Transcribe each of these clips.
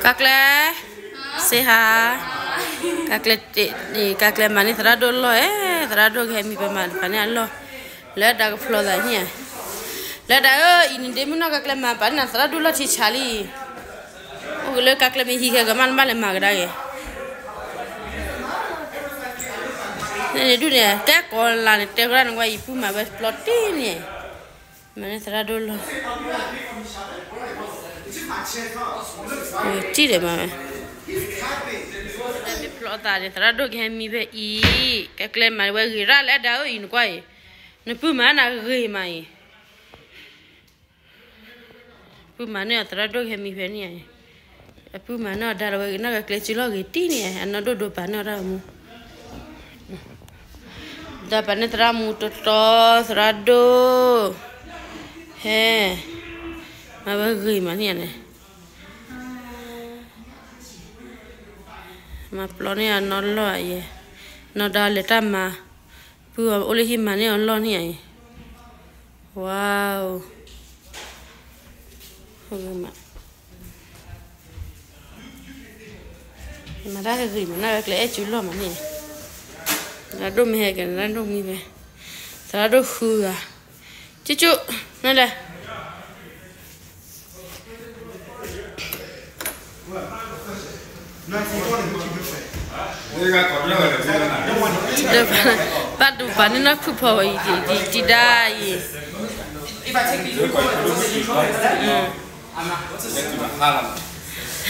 ကါကျဲ, စ့ဟါ, ကါကျဲ, ကါကျဲမၤန့ၢ်သရၣ်ဒိၣ်လီၢ်ဧဲ, သရၣ်ဒိၣ်ကဟဲမံဖဲမၤတဖၣ်န့ၣ်အလီၢ်, လၢဒၣ်ကဖျီသးန့ၣ်, လၢဒၣ်အၢ အံၤနဒ့မုၣ်နီၢ်ကါကျဲမၤပာ်န့ၢ်နၤသရၣ်ဒိၣ်လီၢ်ထံဆါလံ, အိၣ်ကလၢကါကျဲမ့ၢ်ဟံးခဲကမၣ်နဘၣ်လဲၤမၤကဒါက့ၤ န့ၣ်ဒုန့ၣ် တဲကိးလၢ်န့ၣ် တဲကရၢ်နကွၢ်အံၤ ပုၢ်မၤဝဲပျီတ့ၢ်န့ၣ်, မၤန့ၢ်သရၣ်ဒိၣ်လီၢ်, တံၢ်ဒီးမၤဝဲ, မ့ၢ်ဖျီသးန့ၣ် သရၣ်ဒိၣ်ကဟဲမံဖဲအံၤ, ကကျဲမၤဝဲဂ့ၤရၣ်လၢအဒၣ်အၢအံၤနကွၢ်အံၤ, နပုၢ်မၤနၤဂ့ၤမးအံၤ ပုၢ်မၤန့ၢ်အီၤသရၣ်ဒိၣ်ကဟဲမံဖဲန့ၣ်, အပုၢ်မၤန့ၢ်အီၤဒါလီၤဝဲဂ့ၤ နီၢ်ကကျဲစုလီၢ်ဂ့ၤတံၢ်န့ၣ် အနီၢ်ဒိၣ်ဒိးပာ်န့ၢ်အီၤတၢ်မူ, ဒီးပာ်န့ၢ်သရၣ်မူတီတီ သရၣ်ဒိၣ်, ဟဲ, မၤဝဲဂ့ၤမးန့ၣ်န့ၣ်, မၤပျီန့ၢ်အနီၢ်လီၢ်ယဲ, နီၢ်ဒါလဲၤတၢ်မၤ, ပုၢ်အိၣ်လၢဟံၣ်မၤန့ၢ်အီၤလီၢ်န့ၣ်အံၤ, ဝါ, မၤတၢ်ဂ့ၤမး နီၢ်ကကျဲအဲၣ်စုလီၢ်မးန့ၣ်, သရၣ်ဒိၣ်မ့ၢ်ဟဲက့ၤ သရၣ်ဒိၣ်မံဝဲ, သရၣ်ဒိၣ်ဃုဂၤ, ကၠူကၠူ, နလဲၤ ဘၣ်ဒိဘၣ်န့ၣ်နီၢ်ခုၣ်ဖီဝဲအံၤ ဒံးဒၣ်အံ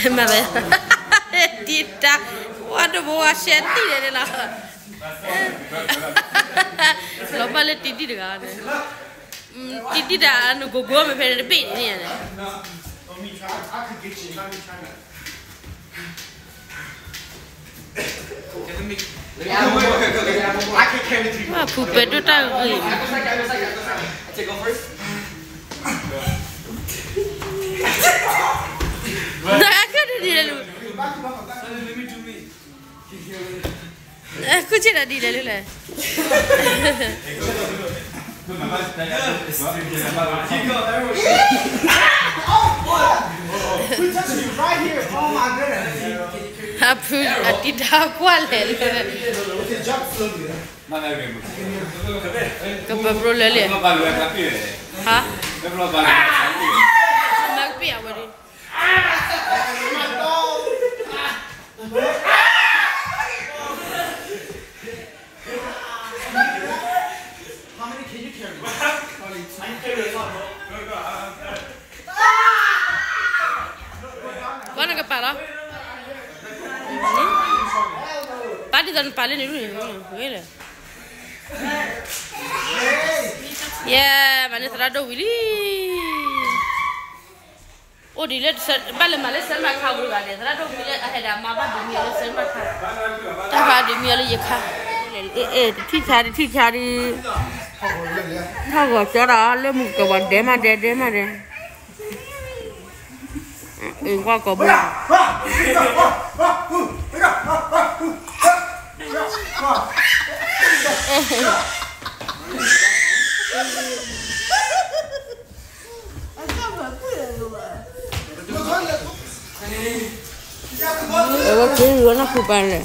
ၤ, မၤ, ဒံးဒၣ်, ဝါဒိဘိဝါရှဲတံၢ်ဒဲးလီၤ, လီၤဘၣ်လၢတံၢ်ဒံၣ်တဂၤန့ၣ်, တံၢ်ဒံၣ်တၢ်နကိးကိးမ့ၢ်ဖဲန့ၣ်တဘ့ၣ်န့ၣ်န့ၣ် ဖုပဲဒိၣ်တၢ်ဂ့ၤ, နအကဒ်လဲၣ်လၢ, ခုၣ်ဆ့ၣ်ဒီးဒ်လဲၣ်လၢလဲၣ် အဖုအတံၢ်တၢ်ကွၢ်လဲၣ်လၢ, ကပၢၤပျိလၢလဲၣ်, ဟါ, မၤကပ့ၢ်အဝဲဒၣ် ဘၣ်နကပာ်လီၤ, ပာ်ဒ်သိးနပာ်လၢန့ၣ်ဒၣ်န့ၣ်, ဝဲလဲၣ်, ယဲ, မၤန့ၢ်သရၣ်ဒိၣ်ဝံၤလံ အိၣ်ဒ်လၢ, ဘၣ်လဲၤမၤလၢစဲမခါဝံၤဂၤန့ၣ် သရၣ်ဒိၣ်မံလၢအဟဲဒၣ်မၤဘၣ်ဒုးမံအီၤလၢစဲမခါ, တၢ်ဖးဒုးမံအီၤလၢယခါ, အဲ, တထံၣ်ဆါတထံၣ်ဆါဒံး, ထီၣ်ဂီၤကၠီဒီးလၢမုၢ်ကဝီၤဒဲမးဒဲဒဲမးဒဲ, အ့ၣ်ကွၢ်ကီးဘိ အဝဲက့ၤဝဲနီၢ်ခိပၢ်လဲၣ်,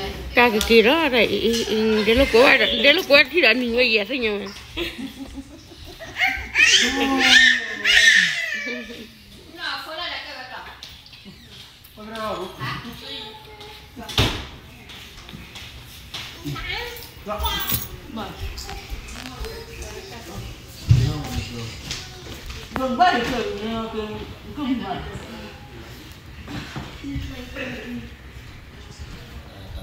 ကဲ တၢ်ကက့ၤထီၣ်, ဒဲလိာ်ကွဲ, ဒဲလိာ်ကွဲထံၣ်ဒီးနံၤဝဲယဲၢ်သ့ၣ်ညါဝဲ, နအဖိလၢဒၣ်ကဲဝဲကျီၢ်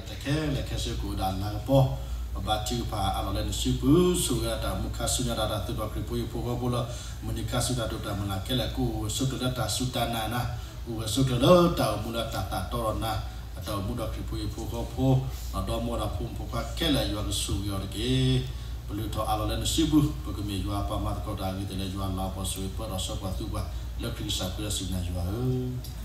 တၢ်ခဲလၢာ်ခဲဆ့ကအိၣ်ဒၣ်လၤကပီၤ, ပဘါထုကဖၣ်အးလီၤလၢနစုပူၤ, ဆိၣ်ဂ့ၤတၢ်အိၣ်မူခါဆူညါဒၣ်တၢ်သုးဒီးခရံာ်ဖိဟံၣ်ဖိဃီဖိလၢ မုၢ်နံၤခါဆူတၢ်ဒိၣ်တၢ်မုၢ်လၢ်ခဲလၢာ် ကအိၣ်ဂၢၢ်ဆိးကျၢၤလၢတၢ်စူၢ်တၢ်နာ်နၤ, အိၣ်ဂၢၢ်ဆိးကျၢၤလၢတၢ်အိၣ်မူလၢတၢ်သးတီဒီးနၤ, အတၢ်အိၣ်မူဒီးခရံာ်ဖိဟံၣ်ဖိဃီဖိ, ဒီးမိၢ်ဒီးဖိမုၣ်ဖိခွါခဲလၢာ် ယွၤကဆိၣ်ဂ့ၤအီၤတက့ၢ်. ပလုၢ်ထီၣ်အးလီၤလၢနစုပူၤ, ပကမ့ၢ်ယွၤပှၤမၤသကိးတၢ်အဂ့ၤသ့ၣ်လၢယွၤလၤကပီၤဆိၣ်ဂ့ၤပၢဒီးဆှၢပှၤသူပှၤ, လၢခရံာ်ကစၢ်ခရံာ်အစူၢ်နၤယွၤဧၢ